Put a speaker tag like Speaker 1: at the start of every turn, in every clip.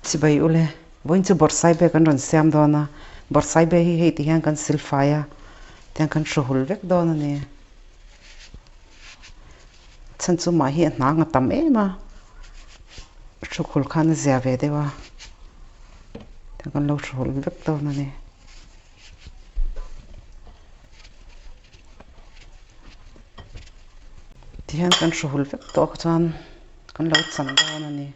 Speaker 1: Chibai ule, vawiin chu bawrhsaibe kan rawn siam dawn a, bawrhsaibe hi hei ti hian kan silfai a, tiang kan hruhul vek dawn a ni. Chhan chu mah hi a hnang a tam em a, hrukhul khan a zia ve deuh a, tiang kan lo hruhul vek dawn a ni. Tihian kan hruhul vek tawh chuan kan lo chan dawn a ni.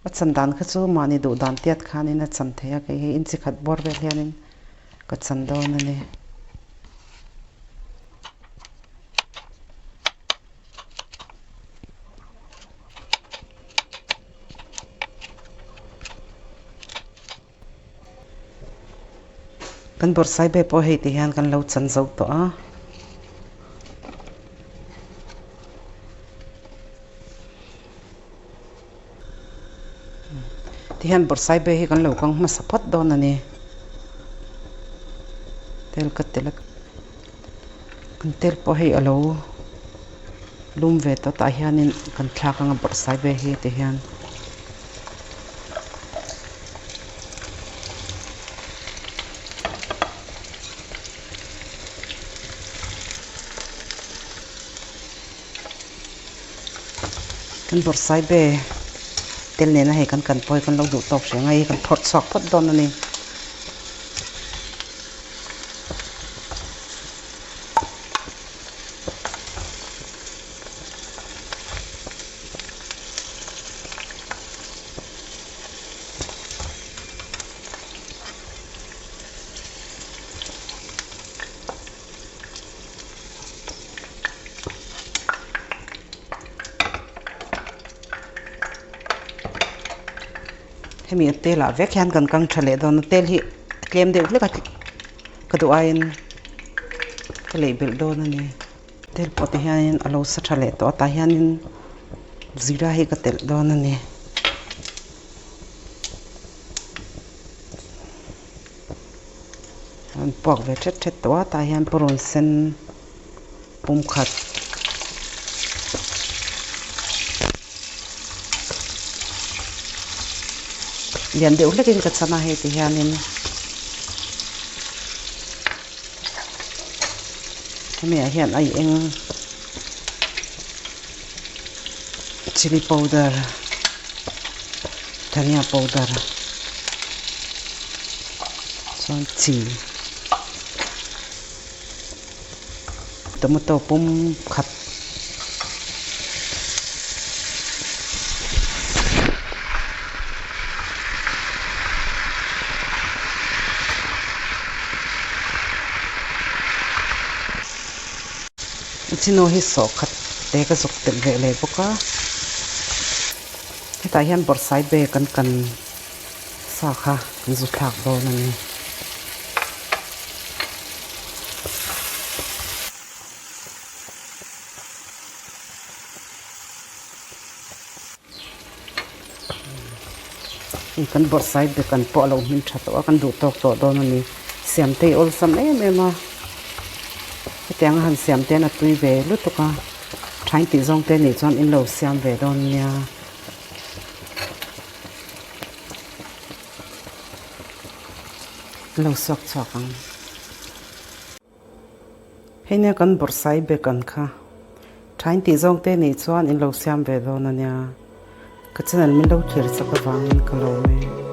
Speaker 1: A chan dan kha chu mahni duh dan tiat khanin a chan thei a, kei hi inchi khat bawr vel hianin ka chan dawn a ni. Kan bawrhsaibe pawh hei ti hian kan lo chan zo tawh a. Ti hian bawrhsaibe hi kan lo kang hmasa phawt dawn a ni. Tel ka tel a, kan tel pawh hei a lo lum ve tawh tah hianin kan thlak anga bawrhsaibe hi ti hian. Kan bawrhsaibe tel nena hei kan kan pawh hi kan lo duh tawk hrih ang a hei kan phawrh chhuak phawt dawn a ni. Hemi a tel ah vek hian kan kang tha leh dawn a tel hi a tlem deuh hlek a ka duh aiin ka lei belh dawn a ni. Tel pawh te hianin a lo sa tha leh tawh a tah hianin zira hi ka telh dawn a ni. A rawn puak ve thet thet tawh a tah hian purun sen pum khat lian deuh hlekin ka chhan a hei ti hianin. Hemi ah hian ai eng chilli powder dhania powder chuan chi tomato pum khat. Chino hi sawh khat te ka zuk telh ve leh bawk a hetah hian bawrhsai bag an kan sa kha an zu thlak dawn a ni. Kan bawrhsai bag an pawh a lo hmin tha tawh a kan duh tawk tawh dawn a ni siam te hi awlsam em em a hetiang a han siam te hian a tui ve lutuk a thain tih zawng te nih chuan in lo siam ve dawn nia. An lo suak chhuak ang. Hei nia kan bawrhsai bag an kha. Thain tih zawng te nih chuan in lo siam ve dawn a nia. Ka channel min lo thlir chak avangin ka lawm e.